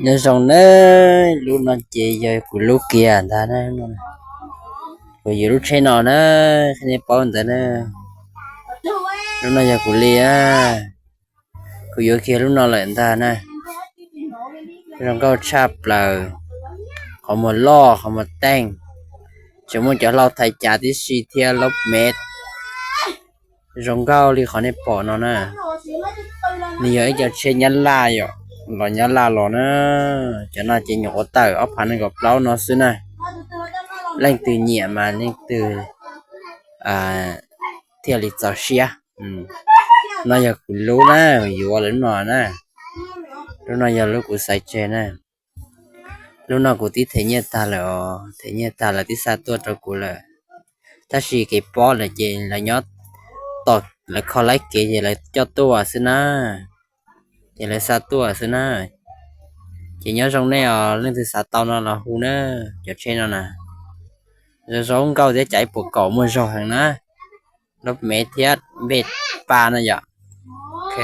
Nyob zoo na, lub no ces yog kuv lub kiag ntag na. Kuv yuav lub tsheb no na, nej paub ntawd na. Lub no yog kuv li a, kuv yuav kiag lub no lawm ntag na. Zoo nkauj tshaj plaws, qhov muag loj qhov muag teej, tseem muaj cov hlau thaiv cav tib si thiab lub mev. Zoo nkauj li qhov nej pom no na. Nws yog ib cov tsheb nyab laj yom, los nyab laj los na. Cov no ces nyuam qhuav tawm ob phav nees nkaum plaub no xwb na. Leej twg nyiam mas leej twg thiaj li txaus siab. No yog kuv lub na, yuav lawm no na. Lub no yog lub kuv xaiv tseg na. Lub no kuv twb them nyiaj tag lawm os, them nyiaj tag lawv twb xa tuaj rau kuv lawm. Tab sis kev pob lawm ces lawv nyob tom, lawv kho laib kev ces lawv coj tuaj xwb na. Ces lawv xa tuaj xwb na. Ces nyob zoo nej os, leej twg xav tau no los hu na. Cov tsheb no na, zoo zoo nkauj thiab cas ib puas kaum muaj zog heev na. Lub mev thiab npej pa no yom. Ok.